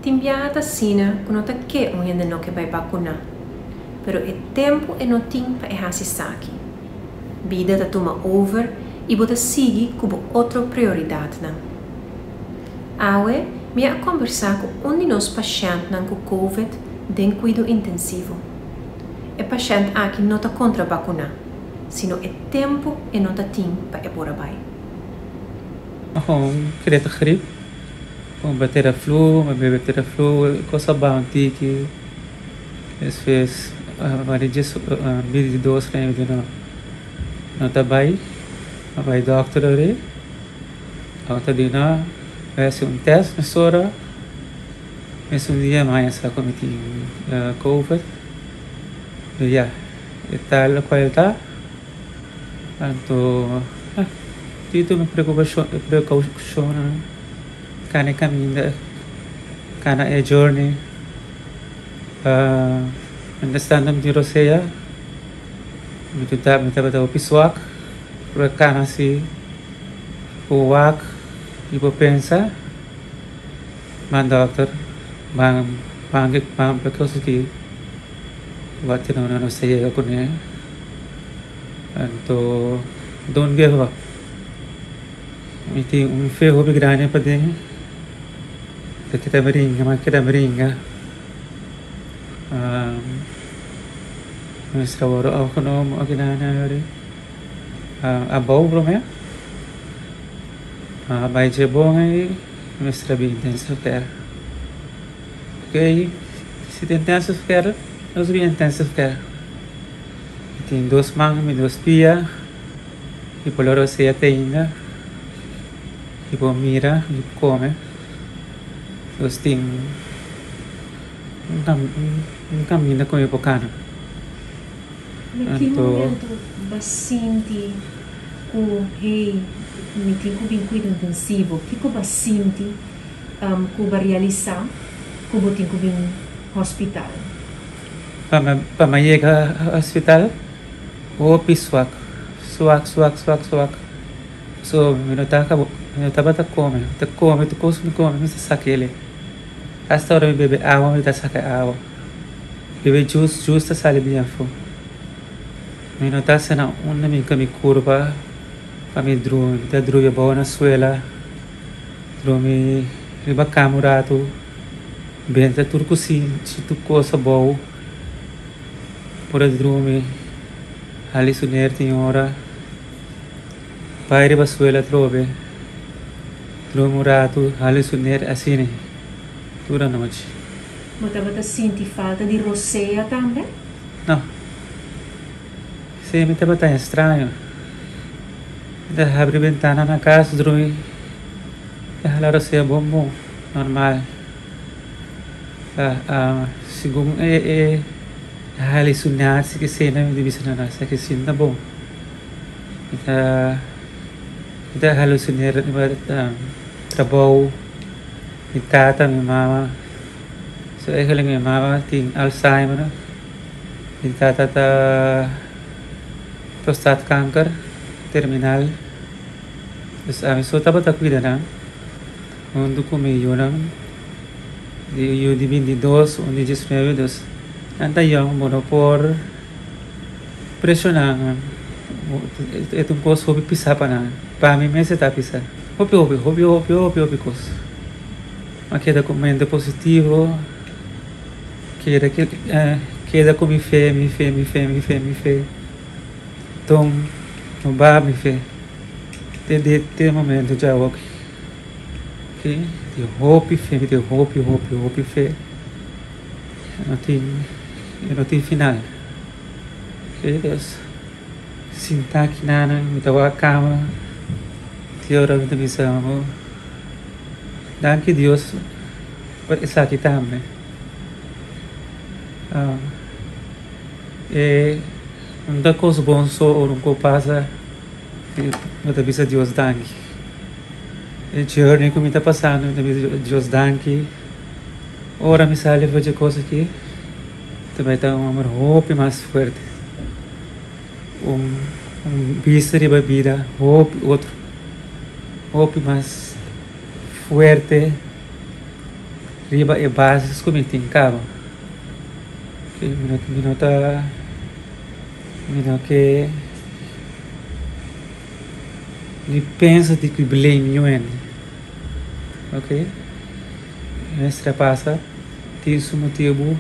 Tin biaha ta asina ku no ta ke un hende no ke bai bakuná, pero e tempu e no tin pa e hasi esaki. Bida ta tuma over i bo ta sigui ku bo otro prioridatnan. Awe mi a kombersá ku un di nos pashèntnan ku covid den kuido intensivo. E pashènt aki no ta kontra bakuná, sino e tempu e no ta tin pa e por a bai. Gewoon kreta grip, gewoon bacteria flu, mi bebe bacteria flu, kos a baha un tiki, despues mari djes bini di dos mi di no, no ta bai, a bai dokter ori, dokter di no, bai hasi un test mesora, mesun dia mi haña sa ku mi tin covid, ya e tal lokual ta. Anto tin tur prekoushonnan kana e kaminda, kana e journey. Mientras tanto mi tin rosea, mi tabata hopi swak, por kana si por wak y por pensa, ban dokter, ban ban kos aki wak nos ta yega kune. Anto don't give up. Mi tin un fe hopi grandi paden. Ta keda bringa, mi a keda bringa. Mester a wòrdu opgenomen aki nan yori. Abou promé. A bai dje bon ei, mester a bin intensive care. Oké, si ta intensive care, nos bin intensive care. Mi tin dos man, mi dos pia, mi por lora sea te ainda, mi por mira, mi por come. Nos tin un caminda cu mi por cana. Na ki momento bo a sinti cu hey, mi tin cu bin cuido intensivo? Kico bo a sinti cu bo a realisa cu bo tin cu bin hospital? Pa mi yega hospital hopi swak, swak, swak, swak, swak. So mi no ta mi no tabata come, mi ta come tur cos mi come mi ta saca el'e. Hasta ora mi bebe awa mi ta saca e awa. Bebe juice, juice ta sali bien afo. Mi no ta asina unda mi hinca mi curpa pa mi drumi, mi ta drumi abao na suela, drumi riba cama un rato. Benta tur ku sinchi tur kos abou por a drumi hali su nerti un ora bai riba suela atrobe drumi un ratu hali su ner asina tur anochi. Bo tabata sinti falta di rosea tambe? No. Si mi tabata estraño. Mi ta habri bentana na kas drumi ta hala rosea bon bon. Normal. Segun e halusinasi ki sena mi ta bisa nan esaki si no ta bon. Mi ta mi ta halusiné riba trabou, mi tata, mi mama. So eigenlijk mi mama tin alzheimer, mi tata ta prostaatkanker terminal. Dus ami so tabata kuida nan. Huntu ku mi yunan, di yu di 22, un di 19, dus nan ta yòn, bo no por preshoná nan. E ta un kos hopi pisá pa nan. Pa mi mes e ta pisá. Hopi, hopi, hopi, hopi, hopi, hopi kos. Mi a keda ku mente positivo, keda keda ku mi fe, mi fe, mi fe, mi fe, mi fe. Ton no baha mi fe. Te di te momento djawe aki. Tin hopi fe, mi tin hopi, hopi, hopi fe. E no tin, e no tin final. Ok, dus sinta aki nan, mi ta wak kama, te ora mi ta bisa, danki Dios pa esaki tambe. E no ta kos bon so ora un kos pasa. Mi ta bisa Dios danki. E journey ku mi ta pasando mi ta bisa Dios danki. Ora mi sali for dje kos aki ta bai ta un amor hopi mas fuerte. Un. Un bista riba bida hopi otro, hopi mas fuerte riba e basis ku mi tin kaba. Mi no ta, mi no ke ni pensa di ku blame niun hende, ok. Mester a pasa tin su motibu.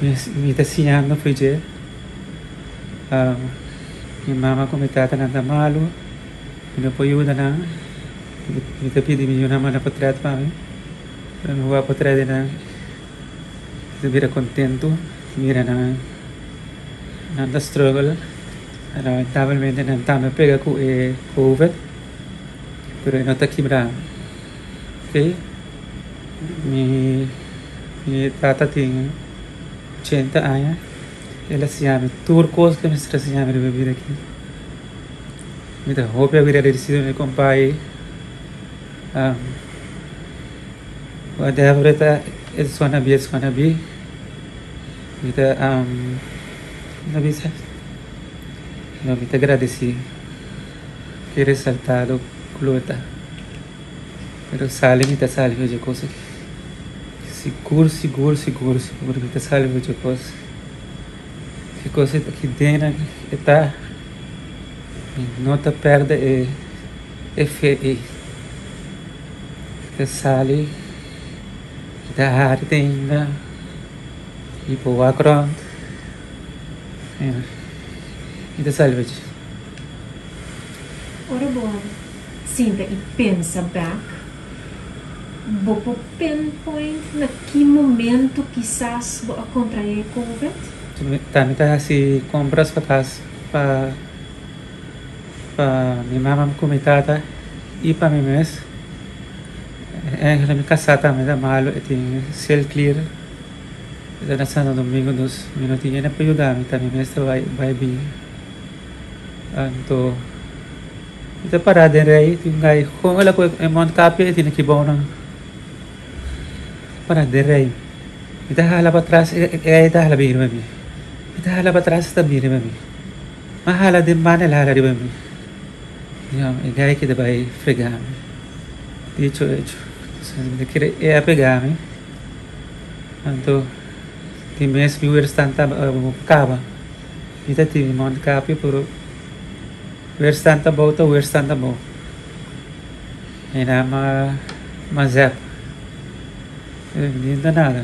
Mi ta siñando for dje. Mi mama ku mi tatanan ta malu, mi no por yuda nan. Mi ta pidi mi yunan manda potret pa mi. Ora mi wak potret di nan, mi ta bira kontentu mira nan, nan ta struggle. Lamentablemente nan tambe pega ku e covid, pero e no ta kibra. Ok. Mi mi tata tin ochenta aña, el a siña mi tur kos ku mester a siña mi riba e bida aki. Mi ta hopi agradesido mi kompai whatever e ta e gonna be it's gonna be. Mi ta no bisa no mi ta gradesi ki resaltado ku lo ta. Pero sali mi ta sali for dje kos aki. Sigur sigur sigur sigur mi ta sali for dje kos. E kos aki den e ta mi no ta perde e e fe ei. Mi ta sali mi ta hari te ainda mi por wak rond mi ta sali for dje. Ora bo Sinta i pensa bek. Bo por pinpoint na ki momento kisas bo a kontraé covid? Ta mi ta hasi kompras pa kas pa pa mi mama ku mi tata i pa mi mes. Eigenlijk mi kasá tambe ta malu, e tin celklier, e ta na Santo Domingo dus mi no tin hende pa yuda mi, ta mi mes ta bai bai bin. Anto mi ta pará den rei tin un gai kon el a kohe e mondkapje e tin aki bou nan pará den rei mi ta hala patras e gai ta hala bin riba mi mi ta hala patras e ta bin riba mi mi a hala den banda el a hala riba mi e gai ki ta bai frega mi dicho hecho mi ta kere e a pega mi anto di mes mi weerstand ta kaba. Mi ta tin mi mondkapje pero weerstand ta bou ta weerstand ta bou. Mi nan ma zep. Mi no ta nada.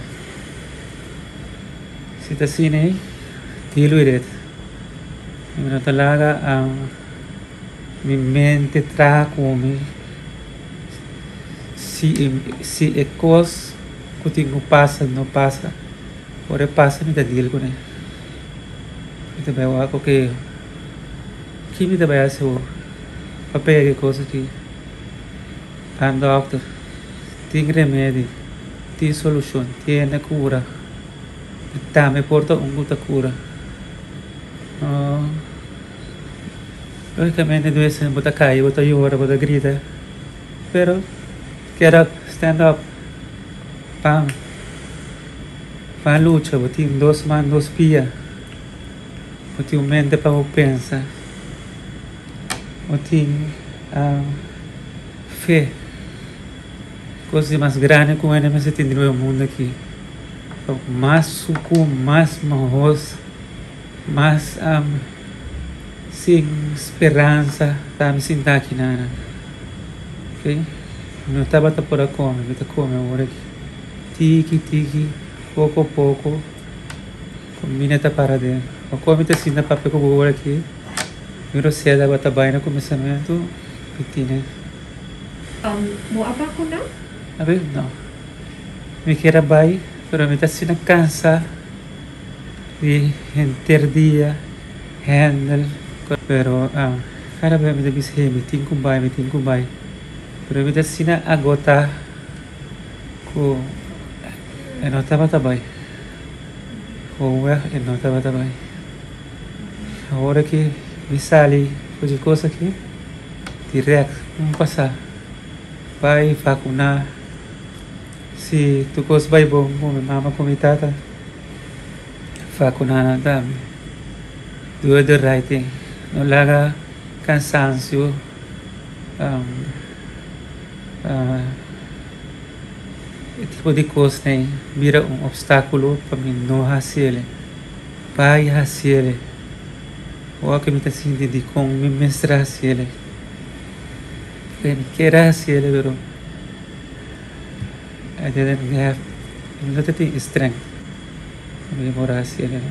Si ta asina ei, deal with it. Mi no ta laga mi mente traha ku mi si e kos ku tin ku pasa no pasa, ora e pasa mi ta deal kuné. Mi ta bai wak oke ki mi ta bai hasi awor pa pega e kos aki ban dòkter tin remedi tin solushon tiene kura mi tambe por ta un ku ta kura logicamente di bes bo ta kai bo ta yora bo ta grita pero get up stand up pam. Pa lucha bo tin dos man dos pia, bo tin un mente pa bo pensa, bo tin fe, kos di mas grandi ku hende mester tin riba e mundu aki, mas suku, mas mahos, mas sin speransa ta mi sinta aki nan, ok, mi no tabata por a kome, mi ta kome awor aki. Tiki tiki, poko poko, kumina ta para den. Pa kon mi ta sinta papia ku bo ora aki, mi rosea tabata bai na kuminsamentu, mi tine. Bo a bakuna? Abi, no. Mi kier a bai, pero mi ta asina kansa di henter dia handle. Pero kada bes mi ta bisa, hey, mi tin ku bai, mi tin ku bai. Pero mi ta asina agota. Ku e no tabata bai. Gewoon e no tabata bai. Awor aki mi sali for di kos aki direct un pasa bai vakuna si tur kos bai bon ku mi mama ku mi tata vakuna nan tambe. Do the right thing. No laga kansansio, e tipo di kosnan bira un opstákulo pa mi no hasi ele. Bai hasi ele. Ora ku mi ta sinti dikon mi mester hasi ele. Mi kier hasi ele pero I didn't have, mi no ta tin e strength pa mi por hasi ele.